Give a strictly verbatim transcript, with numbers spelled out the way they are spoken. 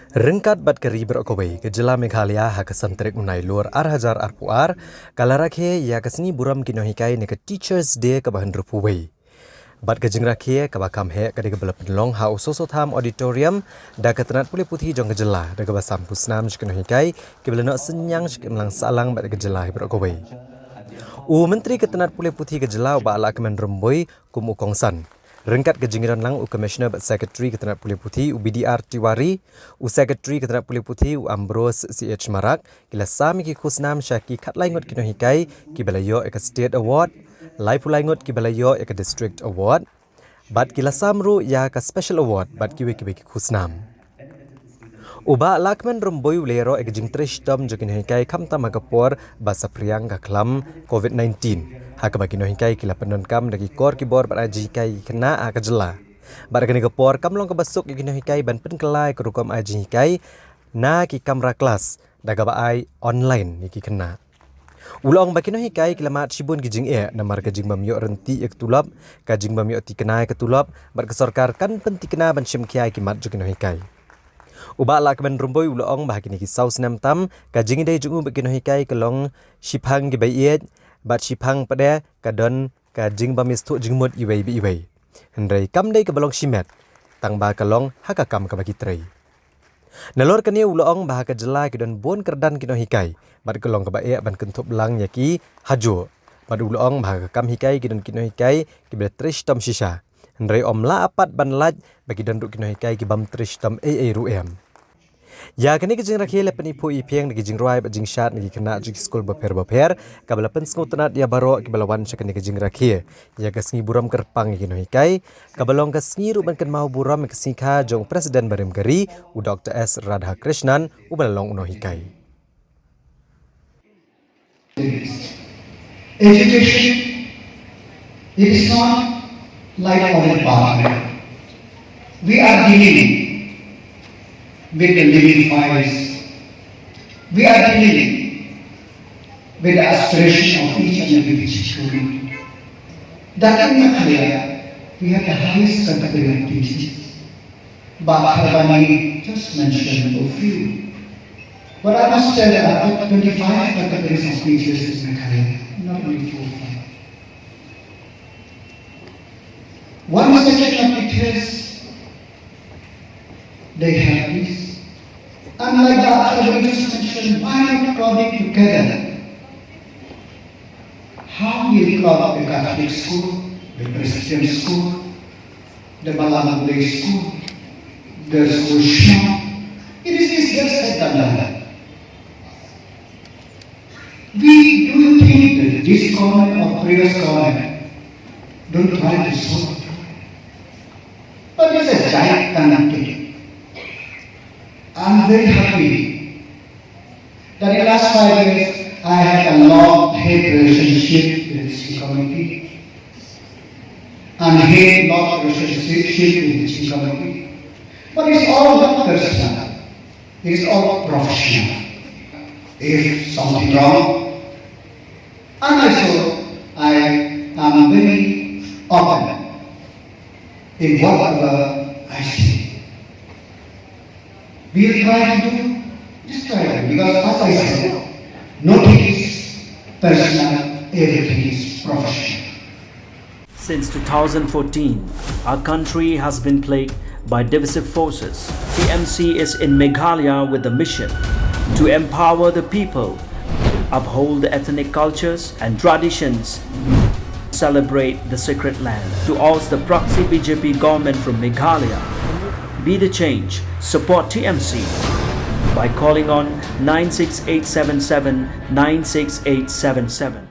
Ryngkat bad ka ri baroh kawei, ka jylla Meghalaya ha ka san tarik u Nailur ar hajar arphew ar ka la rakhe ïa ka sngi burom ki nonghikai ne ka Teachers' Day kaba hynriewphew wei. Bad ka jingrakhe kaba kham heh ka dei kaba la pynlong ha u Soso Tham Auditorium da ka tnat pule puthi jong ka jylla, da kaba sam khusnam sha ki nonghikai kiba la noh synñiang sha ka imlang sahlang bad ka jylla hi baroh kawei. U Myntri ka tnat pule puthi ka jylla, u Bah Lahkmen Rymbui, kum u kongsan. Ryngkat ka jingïadon lang, u Commissioner bad Secretary ka tnat pule puthi, u B D R Tiwari, u Secretary ka tnat pule puthi, u Ambrose C H Marak, ki la sam ïa ki khusnam sha ki khatlai ngut ki nonghikai kiba la ïoh ïa ka State Award, laiphew lai ngut kiba la ïoh ïa ka District Award, bad ki la sam ruh ïa ka Special Award bad kiwei kiwei ki khusnam. U Bah Lahkmen Rymbui u la ïaroh ïa ka jingtrei shitom jong ki nonghikai khamtam ha ka por ba saphriang ka khlam covid nineteen, ha kaba ki nonghikai ki la pyndonkam da ki kor ki bor ban ai jinghikai ïa ki khynnah ha ka jylla. Bad ha kane ka por kam long kaba suk ïa ki nonghikai ban pynkylla ïa ka rukom ai jinghikai na ki kamra klas da kaba ai online ïa ki khynnah. U la ong ba ki nonghikai ki la mad shibun ki jingeh namar ka jingbym ïoh ryntih ïa ka tulop, ka jingbym ïoh thikna ïa ka tulop, bad ka sorkar kan pynthikna ban shim khia ïa ki mat jong ki nonghikai. U Bah Lahkmen Rymbui u la ong ba ha kine ki saw snem tam, ka jingïadei jong u bad ki nonghikai ka long shiphang kiba ïeit, bad shiphang pat de ka don ka jingbym ïasngewthuh jingmut iwei pa iwei. Hynrei kam dei kaba long shimet, tang ba ka long ha ka kam kaba ki trei. Nalor kane u la ong ba ha ka jylla ki don bun kyrdan ki nonghikai, bad ka long kaba eh ban kynthup lang ïa ki hajuh. Bad u la ong ba ha ka kam hikai ki don ki nonghikai kiba la trei shitom shisha. Hynrei ym lah pat ban lait ba ki don ruh ki nonghikai kibym trei shitom ei ei ruh em. Ïa kane ka jingrakhe la pyni phuh ïa phi ïa ki jingrwai bad jingshad na ki khynnah jong ki skul bapher bapher, kaba la pynsngewtynnad ïa baroh kiba la wan sha kane ka jingrakhe ïa ka sngi burom kyrpang ïa ki nonghikai, kaba long ka sngi ruh ban kynmaw burom ïa ka sngi kha jong u President barim ka ri, u Doctor S Radhakrishnan, uba la long u nonghikai. Education, it is not like other department. We are dealing with the living files. We are dealing with the aspiration of each and every student. That in Meghalaya, we have the highest category of teachers. Bah Kharbani just mentioned a few. But I must tell you, I've got twenty-five categories of teachers in Meghalaya, not only four or five. One section of teachers, they have this. And like Bah Kharbani just mentioned, why not club it together? How we club the Catholic school, the Presbyterian school, the Malam School, the school shop. It is easier said than done. We do think that this government or previous government don't try to solve the problem. But it's a gigantic. I'm very happy that in the last five years, I had a love-hate relationship with the C committee. And hate love relationship with the C committee. But it's all not personal. It is all professional. If something wrong, and also I am very open in whatever I say. We'll try to do, just try to, because as I said, nothing is personal, everything is professional. Since two thousand fourteen, our country has been plagued by divisive forces. T M C is in Meghalaya with the mission to empower the people, uphold the ethnic cultures and traditions, celebrate the sacred land, to oust the proxy B J P government from Meghalaya. Be the change. Support T M C by calling on nine six eight seven seven nine six eight seven seven.